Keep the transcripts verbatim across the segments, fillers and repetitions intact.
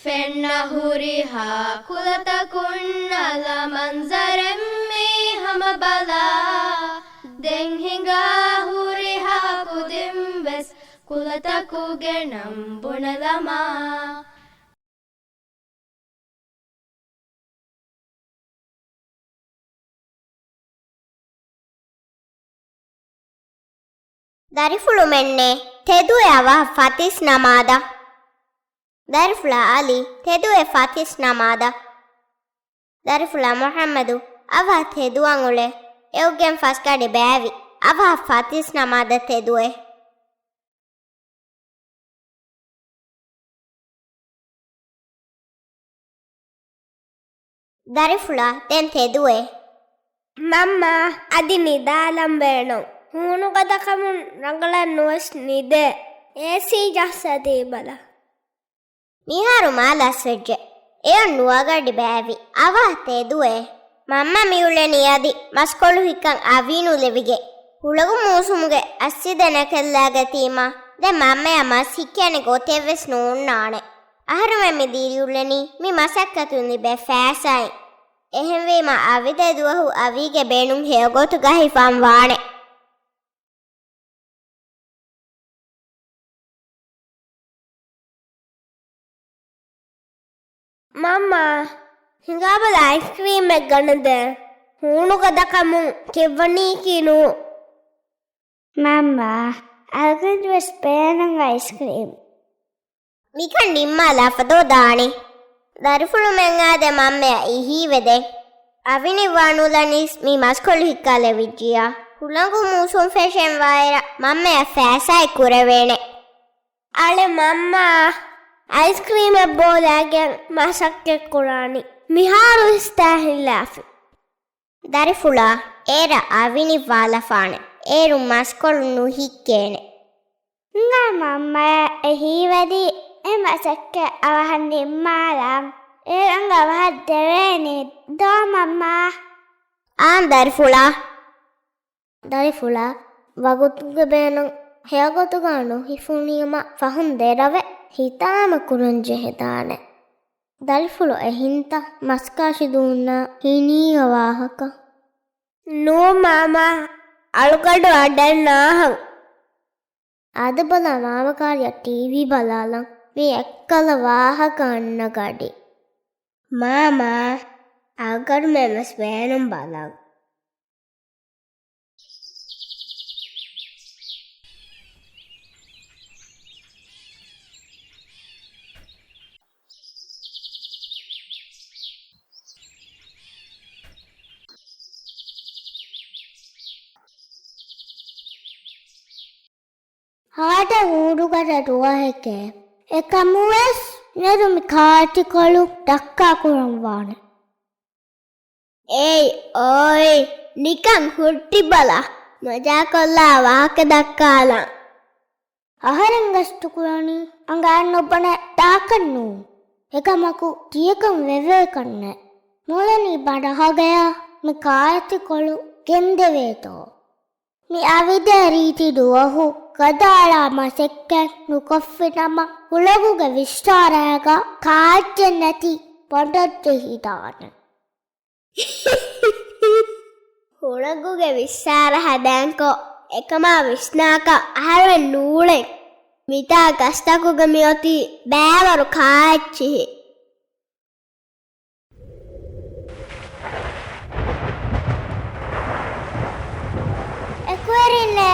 ފެންނަ ހުރިހާ ކުލަތަކުން އަލަ މަންޒަރެއް މީ ހަމަ ބަލާ. ދެން ހިނގާ ހުރިހާ ކުދިން ވެސް ކުލަތަކުގެ ނަން ބުނެލަމާ. ދަރިފުޅުމެންނޭ، ތެދުވޭ އަވަހަށް ފަތިސް ނަމާދަށް. ދަރިފުޅާ އަލީ، ތެދުވޭ ފަތިސް ނަމާދަށް. ދަރިފުޅާ މުޙައްމަދު، އަވަހަށް ތެދުވަން އުޅޭ. އެއުގެން ފަސްގަޑި ބައިވި. އަވަހަށް ފަތިސް ނަމާދަށް ތެދުވޭ. ދަރިފުޅާ ދެން ތެދުވޭ. މަންމާ، އަދި ނިދާލަން ބޭނުން. ހޫނުގަދަކަމުން ރަނގަޅަށް ނުވެސް ނިދޭ. އޭސީ ޖައްސަދީބަލަ. މިހާރު މާ ލަސްވެއްޖެ. އެއަށް ނުވަގަޑި ބައިވި. އަވަހަށް ތެދުވޭ. މަންމަ މިއުޅެނީ އަދި މަސްކޮޅު ހިއްކަން އަވީނުލެވިގެން. ހުޅަނގު މޫސުމުގެ އައްސި ދެނެކެއްލާގަތީމަ، ދެން މަންމަޔަށް މަސް ހިއްކޭނެ ގޮތެއްވެސް ނޯންނާނެ. އަހަރުމެން މި ދިރިއުޅެނީ މި މަސައްކަތުން ލިބޭ ފައިސާއިން. އެހެންވީމަ އަވިދޭ ދުވަހު އަވީގެ ބޭނުން ހެޔޮގޮތުގަ ހިފަން ވާނެ. މަންމާ، ހިނގާބަލަ އައިސްކްރީމެއް ގަނެދޭ. ހޫނުގަދަކަމުން ކެއްވަނީކީ ނޫ. މަންމާ، އަޅުގަނޑުވެސް ބޭނުން އައިސްކްރީމް. މިކަން ނިންމާލާފަ ދޯ ދާނީ. ދަރިފުޅުމެން އާދެ މަންމަޔަށް އެހީވެދޭ. އަވިނި ވާނުލަނީސް މި މަސްކޮޅު ހިއްކާލެވިއްޖިޔާ. ހުޅަނގު މޫސުން ފެށެން ވާއިރަށް މަންމަޔަށް ފައިސާއެއް ކުރެވޭނެ. އަޅެ މަންމާ، އައިސްކްރީމެއް ބޯލައިގެން މަސައްކަތް ކުރާނީ. މިހާރު އިސްތާހިލާފި. ދަރިފުޅާ، އޭރަށް އަވިނި ވާލަފާނެ. އޭރުން މަސްކޮޅު ނުހިއްކޭނެ. ނަ މަންމަޔަށް އެހީވެދީ އެ މަސައްކަތް އަވަހަށް ނިންމާލާން. އޭރުން އަވަހަށް ދެވޭނީ ދޯ މަންމާ. އާނ ދަރިފުޅާ. ދަރިފުޅާ، ވަގުތުގެ ބޭނުން ހެޔޮގޮތުގަ ނުހިފުނީމަ ފަހުން ދެރަވެ ހިތާމަ ކުރަން ޖެހެދާނެ. ދަރިފުޅު އެހިންތަ މަސްކާށި ދޫންނާ ހިނީގަ ވާހަކަ؟ ނޫ މާމާ، އަޅުގަޑު އަޑެއް ނާހަން. އާދެބަލާ މާމަ ކާރިއަށް ޓީވީ ބަލާލަން. މީ އެއްކަލަ ވާހަކަ އަންނަ ގަޑި. މާމާ، އަޅުގަޑުމެން ވެސް ބޭނުން ބަލަން. ހާދަ ހޫނުގަދަ ދުވަހެކޭ. އެކަމުވެސް ނެރު މި ކާއެތިކޮޅު ދައްކާ ކުރަން ވާނެ. އޭއް އޯއި، ނިކަން ހުއްޓިބަލަ، މަޖާކޮށްލާ ވާހަކަ ދައްކާލަން. އަހަރެން ގަސްތުކުރަނީ އަނގައަށް ނުބުނެ ދާކަށް ނޫން. އެކަމަކު ތިޔަކަން ވެވޭކަށްނެއް. މޮޅެނީ ބަނޑަހަގަޔާ މި ކާއެތިކޮޅު ގެންދެވޭތޯ. މި އަވިދޭ ރީތި ދުވަހު ގަދައަޅާ މަސައްކަތް ނުކޮށްފިނަމަ، ހުޅަނގުގެ ވިއްސާރައިގަ ކާއެއްޗެއް ނެތި ބަނޑެއް ޖެހިދާނެ. ހުޅަނގުގެ ވިއްސާރަ ހަދާންކޮށް، އެކަމާ ވިސްނާކަށް އަހަރެން ނޫޅެން. މިތާ ގަސްތަކުގަ މިއޮތީ ބައިވަރު ކާއެއްޗިހި. އެކުވެރިންނޭ،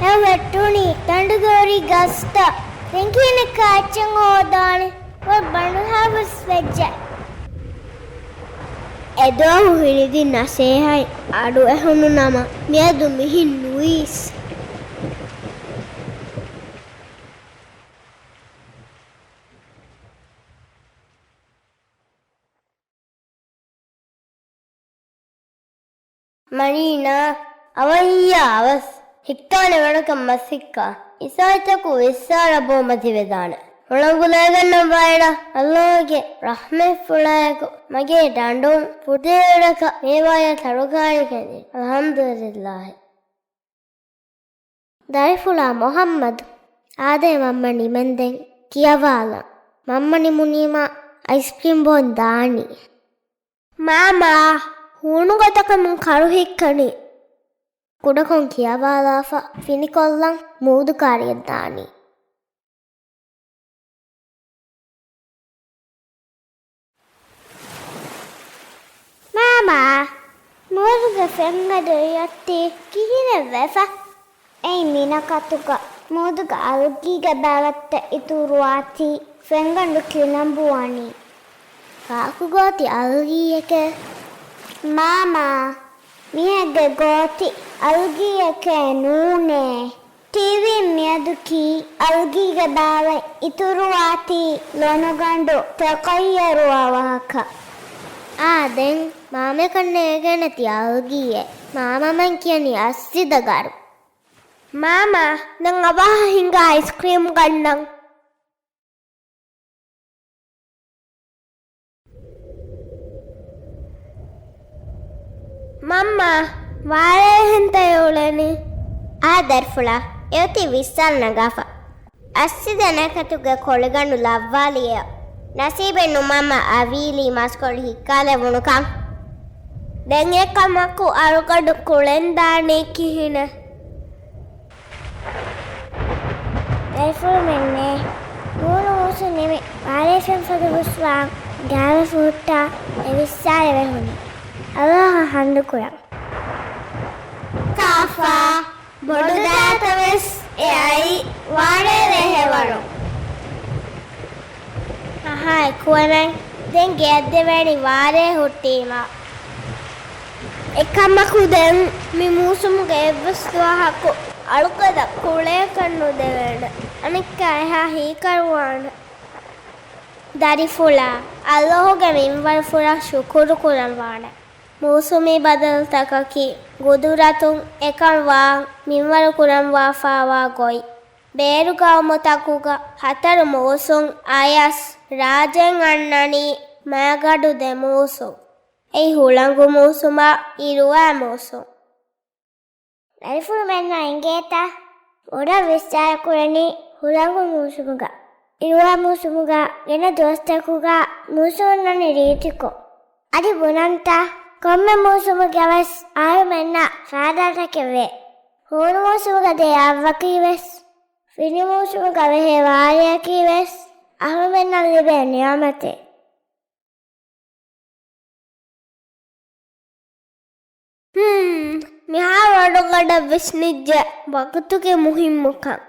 އެ ވެއްޓުނީ ދަނޑުގެ ހުރި ގަސްތައް. ރެނގީނެއް ކާއެއްޗެއް ހޯދާނެ. ވަރަށް ބަނޑުހާވެސް ވެއްޖެ. އެދުވަހު ހިނިދިން ނަސޭހަތް އަޑު އެހުނު ނަމަ، މިއަދު މިހެން ނުވީސް. މަނީނާ، އަވަހިއްޔާ އަވަސް ހިއްކާނެ ވަނަކަށް މަސް ހިއްކާ. އިސާތަކު ވިއްސާރަ ބޯ މަތިވެދާނެ. ހުޅަނގުލައިގަންނަ ވާއިރަށް އައްލާހުގެ ރަޙްމަތްފުޅާއެކު މަގޭ ޑަނޑުން ފުދޭ އެއްރަކަށް މޭވާޔަށް ތަޅުގާރި ކެނދި. އަލްޙަމްދުލިއްލާހި. ދަރިފުޅާ މުޙައްމަދު، އާދޭ މަންމަ ނިމެންދެން ކިޔަވާލަން. މަންމަ ނިމުނީމަ އައިސްކްރީމް ބޯން ދާނީ. މާމާ، ހޫނުގަދަކަމުން ކަރުހިއްކަނީ. ކުޑަކޮށް ކިޔަވާލާފަ ފިނިކޮށްލަން މޫދު ކާރިއަށް ދާނީ. މާމާ، މޫދުގެ ފެންގަނޑު އޮތީ ކިހިނެއް ވެފަ؟ އެއީ މިނަކަތުގަ މޫދުގަ އަލްގީގެ ބާވަތްތައް އިތުރުވާތީ ފެންގަނޑު ކިލަނބުވަނީ. ކާކު ގޯތި އަލްގީއެކޭ؟ މާމާ، މީހެއްގެ ގޯތި އަލްގީއެކޭ ނޫނޭ. ޓީވީން މިއަދު ކީ އަލްގީގެ ބާވަތް އިތުރުވާތީ ލޮނުގަނޑު ތަޣައްޔަރުވާ ވާހަކަ. އާ، ދެން މާމައަކަށް ނޭގޭނެތީ އަލްގީއެއް. މާމަމެން ކިޔަނީ އައްސިދަ ގަރު. މާމާ، ދެން އަވަހަށް ހިނގާ އައިސްކްރީމް ގަންނަން. މަންމާ، ވާރޭހެންތަ އެ އުޅެނީ؟ އާ ދަރިފުޅާ، އެއޮތީ ވިއްސާލަ ނަގާފަ. އައްސިދަ ނަކަތުގެ ކޮޅިގަނޑު ލައްވާލިއޭ. ނަސީބެއް ނު މަންމަ އަވީލީ މަސްކޮޅު ހިއްކާލެވުނުކަން. ދެން އެކަމަކު އަޅުގަނޑު ކުޅެން ދާނީ ކިހިނެއް؟ ދަރިފުޅުމެންނޭ، ހޫނު މޫސުން ނިމި، ވާރޭފެން ފަދަ ހުސްވާން ގާވެފަ ހުއްޓާ އެ ވިއްސާލެވޭ ހުންނަ. އަލްލާހަށް ހަނދުކުރަން. ކާފާ، ބޮޑުދާތަވެސް އެ އައީ ވާރޭ ރޭހެވަރު. އަހާ އެކުވެމެން، ދެން ގެއަށް ދެވޭނީ ވާރޭ ހުއްޓީމަ. އެކަމަކު ދެން މި މޫސުމުގެ އެއްވެސް ދުވަހަކު އަޅުގަދަ ކުޅޭކަށް ނުދެވޭނެ. އަނެއްކާ އެހާ ހީކަރުވާނެ. ދަރިފުޅާ، އަލްލާހުގެ މިންވަރު ފުރަ ޝުކުރު ކުރަން ވާނެ. މޫސުމީ ބަދަލުތަކަކީ ގުދުރަތުން އެކަން ވާން މިންވަރު ކުރަންވާފާވާ ގޮތް. ބޭރު ގައުމުތަކުގަ ހަތަރު މޫސުން އަޔަސް ރާއްޖޭން އަންނަނީ މައިގަނޑު ދެ މޫސުން. އެއީ ހުޅަނގު މޫސުމާ އިރުވާ މޫސުން. ދަރިފުޅުމެންނަށް އެނގޭތަ؟ ބޮޑަށް ވިއްސާރަ ކުރަނީ ހުޅަނގު މޫސުމުގަ، އިރުވާ މޫސުމުގަ ގިނަ ދުވަސްތަކުގަ މޫސުން އަންނަނީ ރީތިކޮށް. އަދި ބުނަންތަ؟ ކޮންމެ މޫސުމެއްގަވެސް އަހަރުމެންނަށް ފާއިދާތަކެއް ވޭ. ހޫނު މޫސުމުގަ ދެ އަށްވަކީ ވެސް، ފިނި މޫސުމުގަ ވެހޭ ވާރެއަކީ ވެސް އަހަރުމެންނަށް ލިބޭ ނިޢުމަތެއް. ހުން، މިހާރު އަޅުގަނޑަށް ވިސްނިއްޖެ ވަގުތުގެ މުހިއްމުކަން.